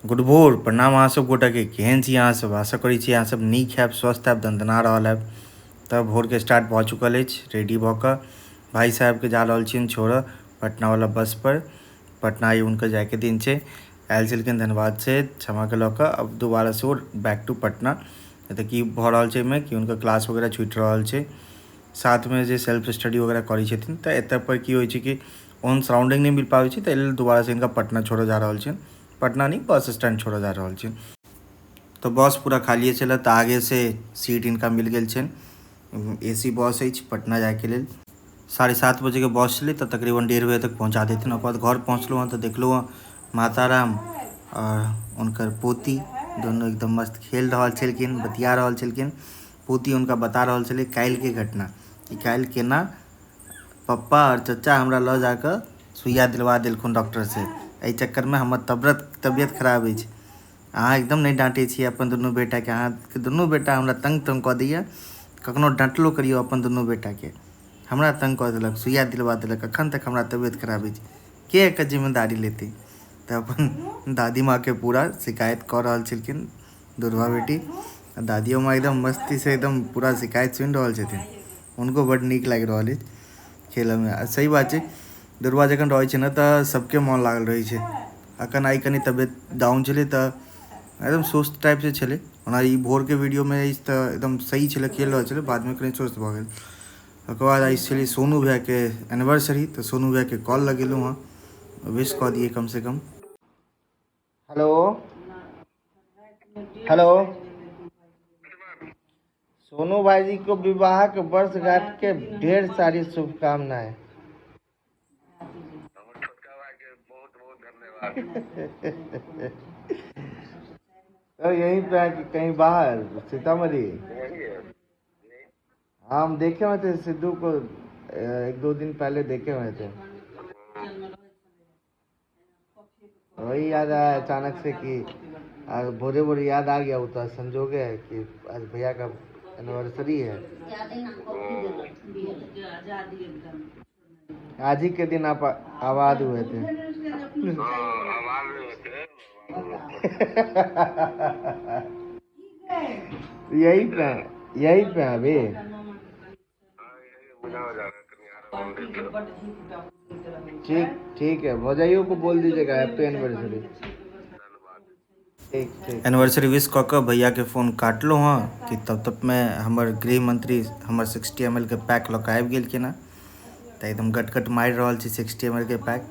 Good भोर, प्रणाम अहाँ सब गोटाके। केहन छी अहाँ सब? आशा करै छी अहाँ सब नीक हैब, स्वस्थ हैब, दनदना रहल हैब। तऽ भोरके स्टार्ट भऽ चुकल अछि। रेडी भऽ कऽ भाई साहेबके जा रहल छियनि छोड़ऽ पटनावला बसपर। पटना आइ हुनकर जायके दिन छै। आयल छलखिन धनबादसँ क्षमाके लऽ कऽ, अब दोबारासँ ओ बैक टू पटना। तऽ की भऽ रहल छै एहिमे कि हुनकर क्लास वगैरह छुटि रहल छै, साथमे जे सेल्फ स्टडी वगैरह करै छथिन। तऽ एतऽ पर की होइ छै कि ओहन सराउंडिंग नहि मिल पाबै छै, ताहि लेल दोबारासँ हिनका पटना छोड़ऽ जा रहल छियनि। पटना नहि, बस स्टैंड छोड़ऽ जा रहल छियनि। तऽ बस पूरा खालिए छलै, तऽ आगेसँ सीट हिनका मिल गेल छनि। ए सी बस अछि। पटना जायके लेल 7:30 बजेके बस छलै, तऽ तकरीबन 1:30 बजे तक पहुँचा देथिन। ओकर बाद घर पहुँचलहुँ हँ तऽ देखलहुँ हँ माताराम आओर हुनकर पोती दुनू एकदम मस्त खेल रहल छलखिन, बतिया रहल छलखिन। पोती हुनका बता रहल छलै काल्हिके घटना कि काल्हि केना पप्पा आओर चचा हमरा लऽ जाकऽ सुइया दिलवा देलखुन डॉक्टरसँ, एहि चक्करमे हमर तबियत खराब अछि। अहाँ एकदम नहि डाँटै छियै अपन दुनू बेटाके, अहाँके दुनू बेटा हमरा तंग तंग कऽ दैए। कखनो डाँटलो करियौ अपन दुनू बेटाके, हमरा तंग कऽ देलक, सुइया दिलवा देलक, एखन तक हमरा तबियत खराब अछि, के एकर जिम्मेदारी लेतै? तऽ अपन दादी माँके पूरा शिकायत कऽ रहल छलखिन दुर्गा बेटी। आ दादियो माँ एकदम मस्तीसँ एकदम पूरा शिकायत सुनि रहल छथिन। हुनको बड्ड नीक लागि रहल अछि खेलऽमे। आ सही बात छै, दुर्गा जखन रहै छै ने तऽ सबके मोन लागल रहै छै। अखन आइ कनि तबियत डाउन छलै तऽ एकदम सुस्त टाइपसँ छलै। ओना ई भोरके वीडियोमे अछि तऽ एकदम सही छलै, खेल रहल छलै, बादमे कनि सुस्त भऽ गेल। ओकर बाद आइ छलै सोनू भैयाके एनिवर्सरी, तऽ सोनू भैयाके कॉल लगेलहुँ हँ, विश कऽ दिए कमसँ कम। हेलो हेलो, सोनू भाई जी को विवाह के वर्षगांठ के ढेर सारी शुभकामनाएं। तो यहीं पे है कि कहीं बाहर सीतामढ़ी? हाँ, हम देखे हुए थे सिद्धू को, एक दो दिन पहले देखे हुए थे। वही याद आया अचानक से कि आज भोरे भोरे याद आ गया। वो तो आज संजोग है कि आज भैया का एनिवर्सरी है। आज ही के दिन आप आबाद हुए थे। यही पे, यही पे अभी। ठीक ठीक है, भौजाइयों को बोल दीजिएगा हैप्पी एनिवर्सरी। ठीक ठीक। एनिवर्सरी विश कऽ कऽ भैयाके फोन काटलहुँ हँ कि तब तकमे हमर गृहमंत्री हमर 60 ml के पैक लऽ कऽ आबि गेलखिन हँ। तऽ एकदम गट गट मारि रहल छी 60 ml के पैक।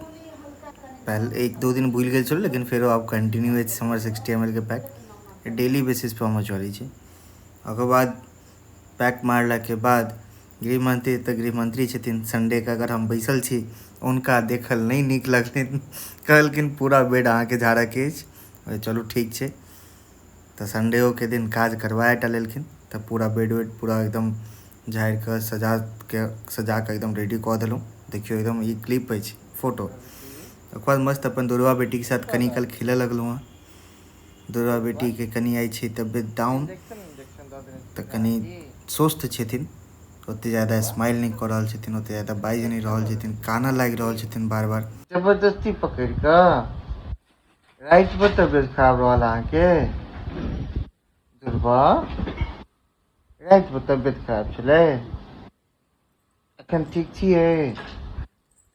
पहिले एक दू दिन भूलि गेल छलहुँ, लेकिन फेरो आब कंटिन्यू अछि। हमर 60 ml के पैक डेली बेसिस पर हमर चलै छै। ओकर बाद पैक मारलाके बाद गृहमंत्री तऽ गृहमंत्री छथिन, संडेके अगर हम बैसल छी, हुनका देखल नहि नीक लगलनि। कहलखिन पूरा बेड अहाँके झाड़ऽके अछि। चलू ठीक छै। तऽ संडेओके दिन काज करवाए टा लेलखिन। तऽ पूरा बेड वेड पूरा एकदम झाड़ि कऽ सजा कऽ एकदम रेडी कऽ देलहुँ। देखियौ, एकदम ई क्लिप अछि, फोटो। ओकर बाद मस्त अपन दुर्गा बेटीके साथ कनि काल खेलऽ लगलहुँ हँ। दुर्गा बेटीके कनि आइ छै तबियत डाउन। इंजेक्शन इंजेक्शन दऽ देने तऽ छथिन कनि अहाँके? सुस्त छथिन, ओतेक ज्यादा स्माइल नहि कऽ रहल छथिन, ओतेक ज्यादा बाजि नहि इंजेक्शन रहल दऽ देने छथिन, छथिन कानऽ लागि रहल अहाँके? छथिन बार बार। जबरदस्ती पकड़ि कऽ रातिमे तबियत खराब रहल अहाँके? दुर्गा, रातिमे तबियत खराब छलै? एखन ठीक छियै?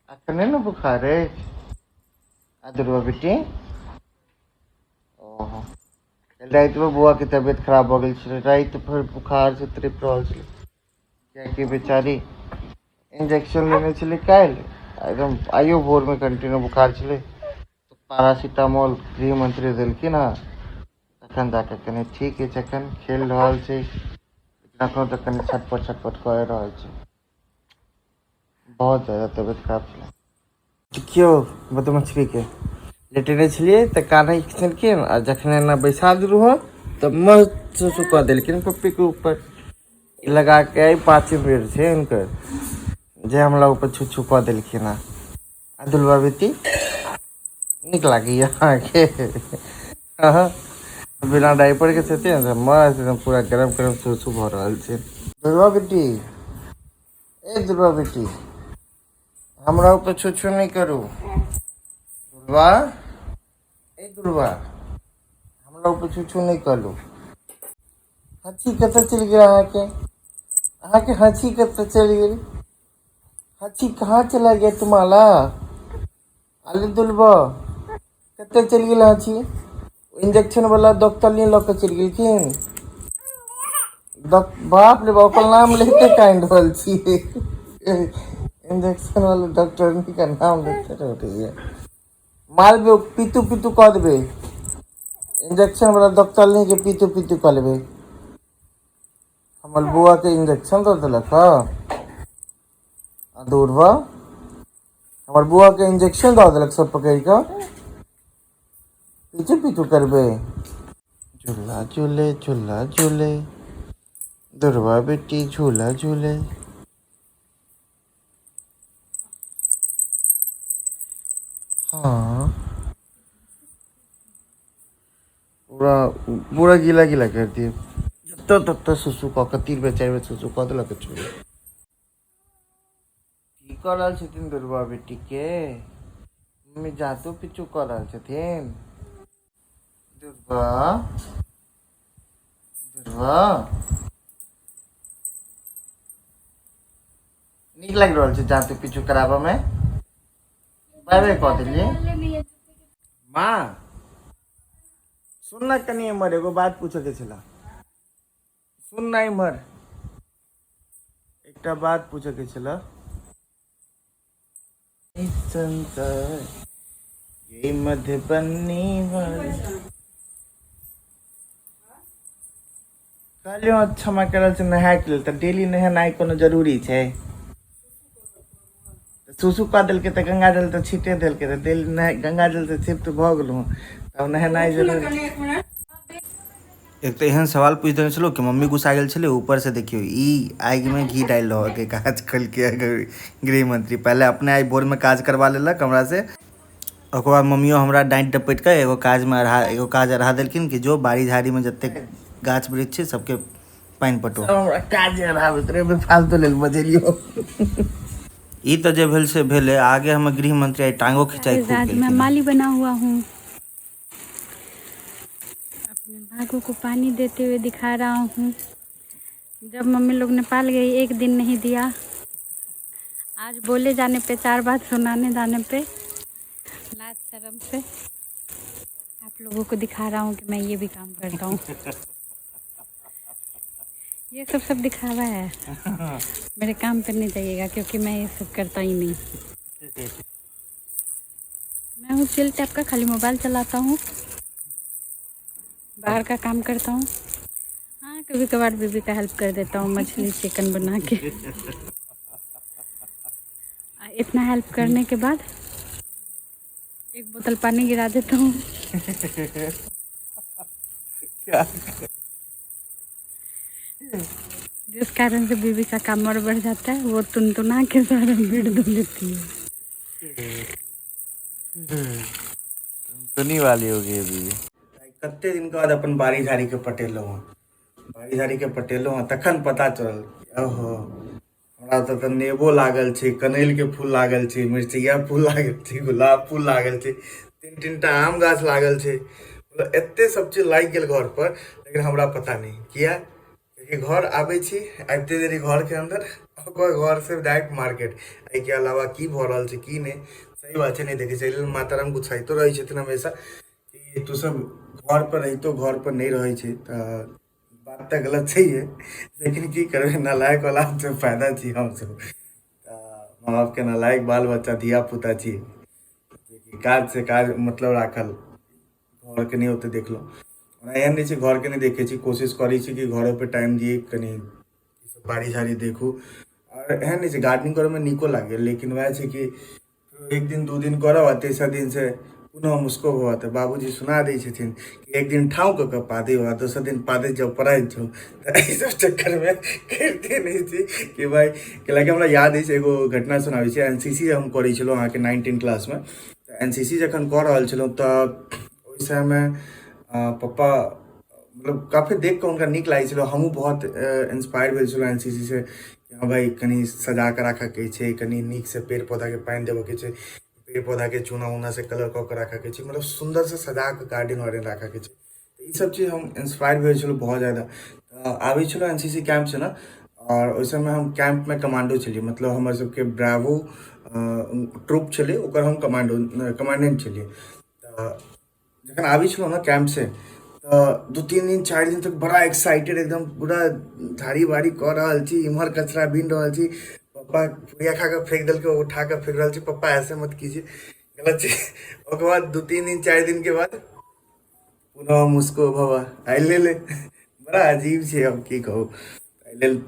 एखन नहि ने बुखार अछि? आ दुर्गा बेटी, ओहो, रातिमे बौआके तबियत खराब भऽ गेल छलै। राति भरि बुखारसँ तड़पि रहल छलै, कियाकि बेचारी इंजेक्शन लेने छलै काल्हि। एकदम आइयो भोरमे कंटिन्यू बुखार छलै। पारासीटामोल गृहमंत्री देलखिन हँ, तखन जा कऽ कनि ठीक अछि। एखन खेल रहल छै, लेकिन एखनो तक कनि छटपट छटपट कऽ रहल छै। बहुत ज्यादा तबियत खराब छलै। देखियौ, मधुमछलीके लेटेने छलियै तऽ कानै छलखिन, आ जखने एना बैसा देलहुँ हँ तऽ मस्त सुसु कऽ देलखिन पप्पीके ऊपर। ई लगा के आइ पाँचम बेर छै हुनकर जे हमरा ऊपर छू छू कऽ देलखिन हँ। आ दुलबा बेटी, नीक लागैया अहाँके? हँ, बिना डाइपर के छथिन तऽ मस्त एकदम पूरा गरम गरम सुसु भऽ रहल छै। दुर्गा बेटी, ए दुर्गा बेटी, हमरा ऊपर छू छू नहि करू। दुर्गा, ए दुर्गा। हमरा ऊपर छुछू नहि कहलहुँ। हँसी कतऽ चलि गेल अहाँके? अहाँके हँसी कतऽ चलि गेल? हँसी कहाँ चला गया तुम्हारा? अरे दुलबा, कतऽ चलि गेल हँसी? इंजेक्शन वाला डॉक्टर नहीं लऽ कऽ चलि गेलखिन। बाप रे बाप, ओकर नाम लेते कानि रहल छियै। इंजेक्शन वाला डॉक्टर के नाम लेते रह मारबै, पीतू पीतू कऽ देबै। इंजेक्शन वाला डॉक्टर नहीं के पीतू पीतू कऽ लेबै। हमर बुआ के इंजेक्शन दऽ देलक हँ। आ दूरबा हमर बुआ के इंजेक्शन दऽ देलक सब पकड़ि कऽ। पीतू पीतू करबै। झूला झूले झूला झूले दुर्वा बेटी झूला झूले। हाँ, पूरा पूरा गीला गीला कर दिए। जतऽ ततऽ सुसु कऽ कऽ 3 बेर 4 बेर सुसु कऽ देलक। छोड़ू, की कऽ रहल छथिन दुर्वा बेटी के मम्मी? जातो पिचू कऽ रहल छथिन। दुर्वा, दुर्वा, नीक लागि रहल छै जातो पिचू कराबऽ मे? बाय बाय कऽ देलियै। माँ, सुन ना कनि एम्हर, एगो बात पूछऽ के छला। सुन ना इम्हर, एकटा बात पूछऽ के छला। संसार ये मधुबनी वाली कहलियौ क्षमा करल छै नहायके लेल, तऽ डेली नहेनाइ कोनो जरूरी छै? सुसु कऽ देलकै तऽ गंगा जल तऽ छीटे देलकै, तऽ डेली नहा गंगा जल से शिफ्ट भऽ गेलहुँ, तब नहेनाइ जरूरी? एक तऽ एहन सवाल पूछि देने छलहुँ कि मम्मी गुस्सा गेल छलै। ऊपरसँ देखियौ, ई आगिमे घी डालि रहलके काज केलकै गृह मंत्री। पहिले अपने आइ भोरमे काज करबा लेलक हमरासँ, ओकर बाद मम्मियो हमरा डाँटि डपटि कऽ एगो काजमे अढ़ा एगो काज अढ़ा देलखिन कि जो बाड़ी झाड़ीमे जतेक गाछ वृक्ष छै सबके पानि पटो। सब हमरा काज अढ़ाबैत रहे, फालतू लेल बजेलियो। ई तऽ जे भेल से भेलै, आगे हमर गृह मंत्री आइ टांगो खिंचाइ खूब आज मैं केलखिन। माली बना हुआ हूँ। अपने बागों को पानी देते हुए दिखा रहा हूँ। जब मम्मी लोग नेपाल गई, एक दिन नहीं दिया। आज बोले जाने पे, चार बात सुनाने जाने पे, लाज शर्म से आप लोगों को दिखा रहा हूँ कि मैं ये भी काम करता हूँ। ये सब सब दिखावा है, मेरे काम पे नहीं जाइएगा, क्योंकि मैं ये सब करता ही नहीं। मैं हूँ चिल टाइप का, खाली मोबाइल चलाता हूँ, बाहर का काम करता हूँ। हाँ, कभी कभार बीबी का हेल्प कर देता हूँ मछली चिकन बना के। इतना हेल्प करने के बाद एक बोतल पानी गिरा देता हूँ, जिस कारण से बीबी का काम और बढ़ जाता है। वो तुनतुना के सारा बेड धो लेती है। सुनी वाली हो गई बीबी। कते दिन के बाद अपन बाड़ी झाड़ी के पटेलहुँ हँ, बाड़ी झाड़ी के पटेलहुँ हँ, तखन पता चलल, ओहो, हमरा ओतऽ तऽ नेबो लागल छै, कनैल के फूल लागल छै, मिरचैया फूल लागल छै, गुलाब फूल लागल छै, तीन तीन टा आम गाछ लागल छै। मतलब एते सब चीज लागि गेल घर पर, लेकिन हमरा पता नहि किया, कियाकि घर आबै छी, आबिते देरी घर के अंदर, ओकर घर से डायरेक्ट मार्केट। एहिके अलावा की भऽ रहल छै की नहि, सही बात छै, नहि देखै छै। एहि लेल माताराम गुस्साइतो रहै छथिन हमेशा कि तू सब घर पर रहितो घर पर नहि रहै छै। तऽ बात तऽ गलत छैहे, लेकिन की करबै, नालायक औलाद से फायदा छी हमसब। तऽ माँ बापके नालायक बाल बच्चा धिया पुता छी, जेकि काज से काज मतलब राखल, घरके नहि ओते देखलहुँ। ओना एहन नहि छै घरके नहि देखै छी, कोशिश करै छी कि घरो पे टाइम दियै, कनि बाड़ी झाड़ी देखू। आओर एहन नहि छै, गार्डनिंग करैमे नीको लागैए, लेकिन वएह छै कि एक दिन 2 दिन करब आ तेसर दिन से पुनः मुस्को भऽ तऽ बाबूजी सुना दै छथिन कि एक दिन ठाँव कऽ कऽ पादै आ दोसर दिन पादै जाउ, पढ़ाइत जाउ। तऽ एहि सब चक्करमे करिते नहि छी कि भाइ। कैलाकि हमरा याद अछि, एगो घटना सुनाबै छी। एन सी सी हम करै छलहुँ अहाँके 9 10 क्लासमे। तऽ एन सी सी जखन कऽ रहल छलहुँ तऽ ओहि समयमे पप्पा मतलब काफी देख कऽ हुनका नीक लागै छलै। हमहूँ बहुत इंस्पायर भेल छलहुँ एन सी सी से कि हँ भाइ, कनि सजा कऽ राखऽके छै, कनि नीकसँ पेड़ पौधाके पानि देबऽके छै, पेड़ पौधाके चूना उना से कलर कऽ कऽ राखऽके छै, मतलब सुन्दरसँ सजा कऽ गार्डन वार्डन राखऽके छै। ई ई सब चीज हम इंस्पायर भेल छलहुँ बहुत ज्यादा। तऽ आबै छलहुँ एन सी सी कैम्पसँ ने, आओर ओहि समयमे हम कैम्पमे कमांडो छलियै, मतलब हमर सबके ब्रावो ट्रुप छलै, ओकर हम कमांडेंट छलियै। तऽ जखन आबै छलहुँ ने कैम्पसँ तऽ 2-3 दिन 4 दिन तक बड़ा एक्साइटेड, एकदम पूरा झाड़ी बाड़ी कऽ रहल छी, इम्हर कचरा बीन रहल छी, पप्पा पुड़िया खा कऽ फेंक देलकै, उठा कऽ फेंक रहल छी, पप्पा ऐसे मत कीजिए, गलत छै। ओकर बाद 2-3 दिन 4 दिन के बाद पुनः मुस्को भवा एहि लेल बड़ा अजीब छै, हम की कहू। एहि लेल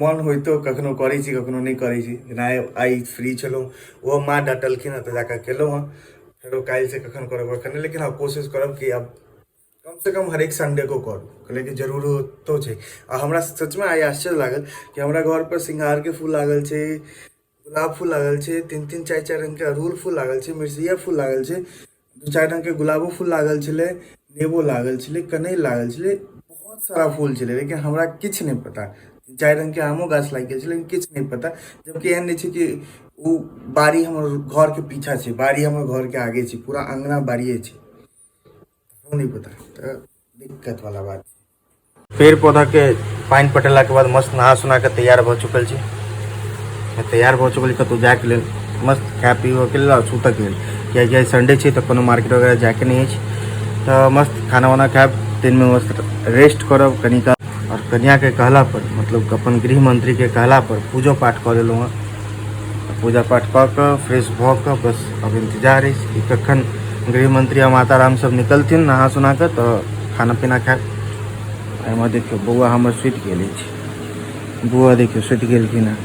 मन होइतो कखनो करै छी, कखनो नहि करै छी। जेना आइ फ्री छलहुँ, ओहो माँ डाँटलखिन हँ तऽ जाकऽ केलहुँ हँ, फेरो काल्हिसँ कखन करब एखन नहि, लेकिन हँ कोशिश करब कि आब कमसँ कम हरेक संडे को करू, लेकिन जरूरतो छै। आ हमरा सचमे आइ आश्चर्य लागल कि हमरा घरपर सिंघारके फूल लागल छै, गुलाब फूल लागल छै, 3-3 4-4 रंगके अड़हुल फूल लागल छै, मिर्चैया फूल लागल छै, 2-4 रंगके गुलाबो फूल लागल छलै, नेबो लागल छलै, कनैल लागल छलै, बहुत सारा फूल छलै, लेकिन हमरा किछु नहि पता। 4 रंगके आमो गाछ लागि गेल छलै, लेकिन किछु नहि पता। जबकि एहन नहि छै कि ओ बाड़ी हमर घरके पीछा छै, बाड़ी हमर घरके आगे छै, पूरा अङ्गना बाड़िए छै, नहि पता, तऽ दिक्कत वाला बात। पेड़ पौधा के पानि पटेला के बाद मस्त नहा सुना के तैयार भऽ चुकल छी, तैयार भऽ चुकल छी कतहु जायके लेल, मस्त खाय पीबऽके लेल आओर सुतऽके लेल, कियाकि आइ संडे छै तऽ कोनो मार्केट वगैरह जायके नहि अछि। तऽ मस्त खाना वाना खायब, दिनमे मस्त रेस्ट करब कनि काल। आओर कनियाके कहला पर, मतलब अपन गृह मंत्रीके कहला पर पूजो पाठ कऽ लेलहुँ हँ। पूजा पाठ कऽ कऽ फ्रेश भऽ कऽ बस अब इंतजार अछि कि कखन गृह मंत्री आ माता राम सब निकलथिन नहा सुना कऽ, तऽ खाना पीना खायब। एहिमे देखियौ बौआ हमर सुति गेल अछि, बौआ देखियौ सुति गेलखिन हँ।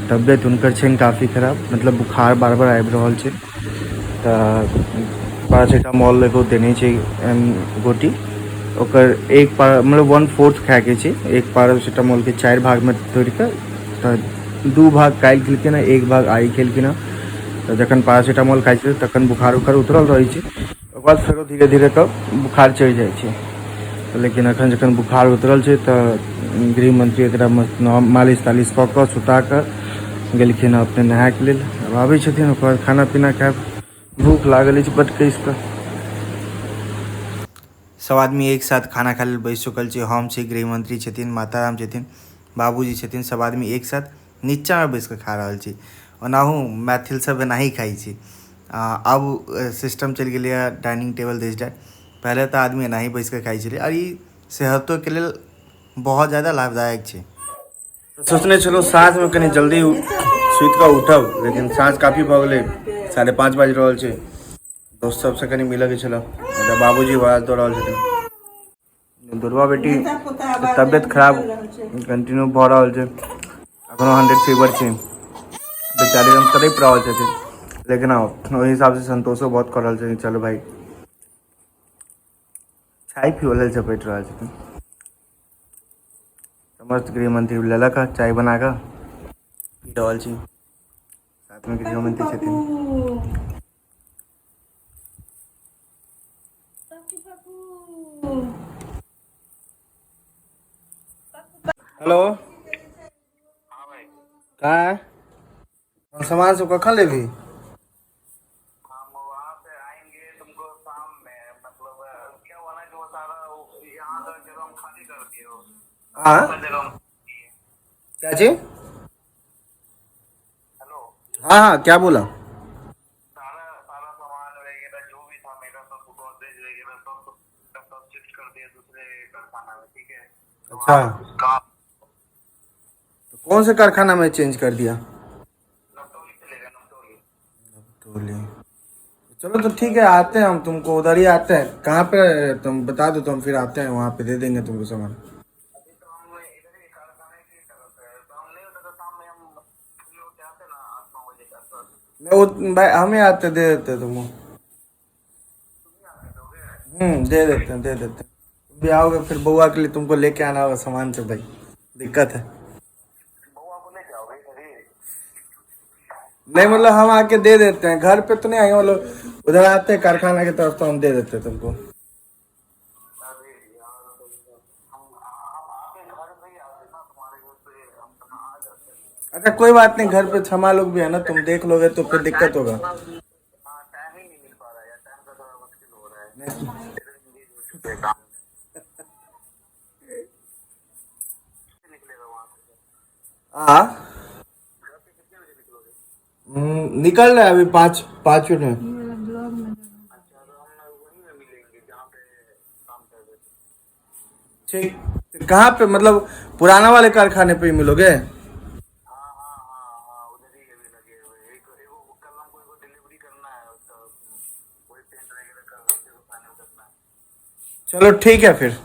तबियत हुनकर छनि काफी खराब, मतलब बुखार बार बार आबि रहल छै, तऽ पैरासीटामोल एगो देने छै गोटी, ओकर एक पारा मतलब 1/4 खायके छै, एक पैरासीटामोलके 4 भागमे तोड़िकऽ, तऽ 2 भाग काल्हि खेलखिन हँ, 1 भाग आइ खेलखिन हँ। तऽ जखन पैरासीटामोल खाइ छै तखन बुखार उखार उतरल रहै छै, ओकर बाद फेरो धीरे धीरे कऽ बुखार चढ़ि जाइ छै। लेकिन एखन जखन बुखार उतरल छै तऽ गृहमंत्री एकरा मालिश तालिश कऽ कऽ सुता कऽ गेलखिन हँ अपने नहायके लेल। आब आबै छथिन, ओकर बाद खाना पीना खायब, भूख लागल अछि बड कसि कऽ। सब आदमी एक साथ खाना खाय लेल बैस चुकल छी, हम छी, गृहमंत्री छथिन, माता राम छथिन, बाबूजी छथिन, सब आदमी एक साथ नीचाँमे बैस कऽ खा रहल छी। ओनाहु मैथिल सब एनाही खाइ छै। आब सिस्टम चलि गेलैए डाइनिंग टेबल दिस that, पहिले तऽ आदमी एनाही बैस कऽ खाइ छलै, आओर ई सेहतोके लेल बहुत ज्यादा लाभदायक छै। सोचने छलहुँ साँझमे कनि जल्दी सुति कऽ उठब, लेकिन साँझ काफी भऽ गेलै, 5:30 बाजि रहल छै। दोस्त सबसँ कनि मिलऽके छलै, एतऽ बाबूजी आवाज दऽ रहल छथिन। दुर्गा बेटी तबियत खराब कंटिन्यू भऽ रहल छै, एखनो 100 फीवर छै, बेचारी एकदम तड़पि रहल छथिन, लेकिन हँ ओहि हिसाबसँ संतोषो बहुत कऽ रहल छथिन। चलू भाई चाय पीबऽ लेल झपटि रहल छथिन। समस्त गृहमंत्री लेलक हँ चाय बना कऽ पी रहल छी, साथमे गृहमंत्री छथिन। हेलो, कहाँ सामान सब कखन लेबही? हम वहाँ से आएंगे तुमको शाम में, मतलब क्या हुआ ना कि वो सारा यहाँ का जगह हम खाली कर दिए हो। हाँ जगह हम क्या जी? हेलो, हाँ हाँ क्या बोला? सारा सारा सामान वगैरह जो भी था मेरा, सब गोदरेज वगैरह सब सब शिफ्ट कर दिया दूसरे कारखाना में, ठीक है? तो अच्छा। काम तो कौन से कारखाना में चेंज कर दिया? नवटोली चलेगा, नवटोली। नवटोली, चलो तो ठीक है, आते हैं हम तुमको उधर ही आते हैं। कहाँ पे तुम बता दो तो हम फिर आते हैं वहाँ पे दे देंगे तुमको सामान। अभी तो हम इधर ही कारखाने की तरफ है, तो हम नहीं होता तो शाम में हम फ्री होके आते ना 8-9 बजे के आसपास। नहीं वो भाई हम ही आते दे देते तुमको। दे देते हैं, दे देते हैं। तुम भी आओगे फिर बउआ के लिए तुमको लेके आना होगा सामान से, भाई दिक्कत है। बउआ को ले जाओगे इधर ही? नहीं मतलब हम आके दे देते हैं, घर पे तो नहीं आएंगे, मतलब उधर आते हैं कारखाना की तरफ तो हम दे देते हैं तुमको। अरे यार हम आके घर पे ही आते ना, तुम्हारे घर पे हम तो आ जाते हैं। अच्छा कोई बात नहीं, घर पे क्षमा लोग भी है ना, तुम देख लोगे तो फिर दिक्कत होगा। हाँ टाइम ही नहीं मिल पा रहा है यार, टाइम का थोड़ा मुश्किल हो रहा है। पे काम निकलेगा वहाँ से? आ निकल रहा है अभी 5-5 मिनट में। ये वाला ब्लॉग में। अच्छा, तो हम वहीं में मिलेंगे जहाँ पे काम कर रहे थे। ठीक, तो कहाँ पे, मतलब पुराना वाले कारखाने पे ही मिलोगे? हाँ हाँ हाँ हाँ, उधर ही अभी लगे हुए हैं। एक एक वो कल हमको एक डिलीवरी करना है उसका, वही पेंट वगैरह कर रहे थे, वो फाइनल करना है। चलो ठीक है फिर।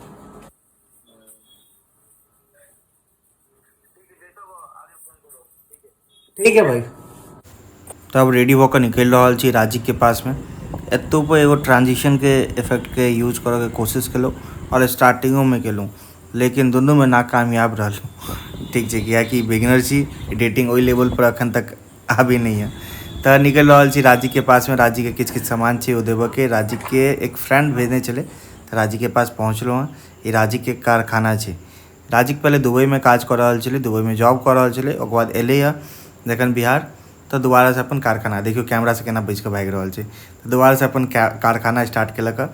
ठीक है, जैसा वो आगे फोन करो, ठीक है। ठीक है भाई। तब रेडी भऽ कऽ निकलि रहल छी राजीवके पासमे। एतौ पर एगो ट्रांजिशनके इफेक्टके यूज करऽके कोशिश केलहुँ आओर स्टार्टिंगोमे केलहुँ, लेकिन दुनूमे नाकामयाब रहलहुँ। ठीक छै, किएकि बिगनर छी, एडिटिंग ओहि लेवलपर एखन तक आबी नहि यऽ। तऽ निकलि रहल छी राजीवके पासमे। राजीवके किछु किछु सामान छै ओ देबऽके। राजीवके एक फ्रेंड भेजने छलै, तऽ राजीवके पास पहुँचलहुँ हँ। ई राजीवके कारखाना छै। राजीव पहिले दुबईमे काज कऽ रहल छलै, दुबईमे जॉब कऽ रहल छलै। ओकर बाद एलै हँ जखन बिहार, तऽ दोबारासँ अपन कारखाना, देखियौ कैमरासँ केना बचिकऽ भागि रहल छै, तऽ दोबारासँ अपन कारखाना स्टार्ट केलक हँ।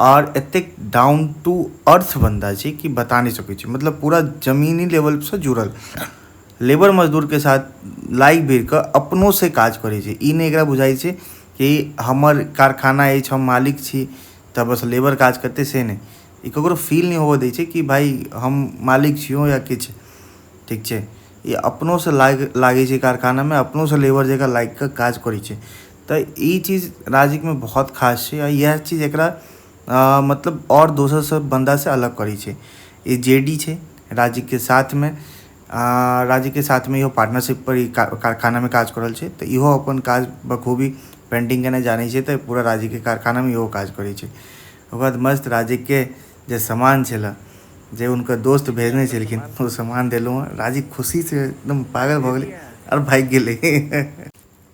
आओर एतेक डाउन टू अर्थ बन्दा छै कि बता नहि सकै छी। मतलब पूरा जमीनी लेवलसँ जुड़ल, लेबर मजदूरके साथ लागि भिड़िकऽ अपनोसँ काज करै छै। ई नहि एकरा बुझाइ छै कि हमर कारखाना अछि, हम मालिक छी, तऽ बस लेबर काज करतै, से नहि। ई ककरो फील नहि होबऽ दै छै कि भाइ हम मालिक छियौ या किछु। ठीक छै, ई अपनोसँ लागै छै कारखानामे, अपनोसँ लेबर जकाँ लागि कऽ काज करै छै। तऽ ई चीज राजीवमे बहुत खास छै आ इएह चीज एकरा मतलब आओर दोसर सब बन्दासँ अलग करै छै। ई जे डी छै राजीवके साथमे। राजीवके साथमे इहो पार्टनरशिप पर ई कारखानामे काज कऽ रहल छै। तऽ इहो अपन काज बखूबी पेंटिंग केनाइ जानै छै, तऽ पूरा राजीवके कारखानामे इहो काज करै छै। ओकर बाद मस्त राजीवके जे सामान छलै, जे हुनकर दोस्त भेजने छलखिन, ओ सामान देलहुँ हँ। राजीव खुशीसँ एकदम पागल भऽ गेलै आओर भागि गेलै।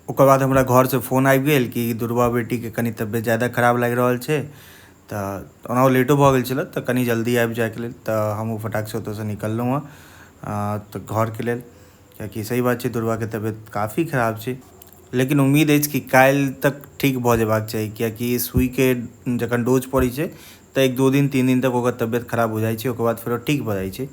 ओकर बाद हमरा घरसँ फोन आबि गेल कि दुर्गा बेटीके कनि तबियत ज्यादा खराब लागि रहल छै, तऽ ओना ओ लेटो भऽ गेल छलै, तऽ कनि जल्दी आबि जाइके लेल। तऽ हमहूँ फटाकसँ ओतऽसँ निकललहुँ हँ तऽ घरके लेल, कियाकि सही बात छै, दुर्गाके तबियत काफी खराब छै, लेकिन उम्मीद अछि कि काल्हि तक ठीक भऽ जेबाक चाही, कियाकि सुइके जखन डोज पड़ै छै तऽ 1-2 दिन 3 दिन तक ओकर तबियत खराब हो जाइ छै, ओकर बाद फेरो ठीक भऽ जाइ छै।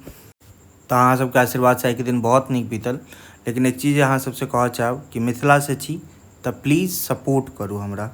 तऽ अहाँ सबके आशीर्वादसँ आइके दिन बहुत नीक बीतल। लेकिन एक चीज अहाँ सबसँ कहऽ चाहब कि मिथिलासँ छी तऽ प्लीज सपोर्ट करू हमरा।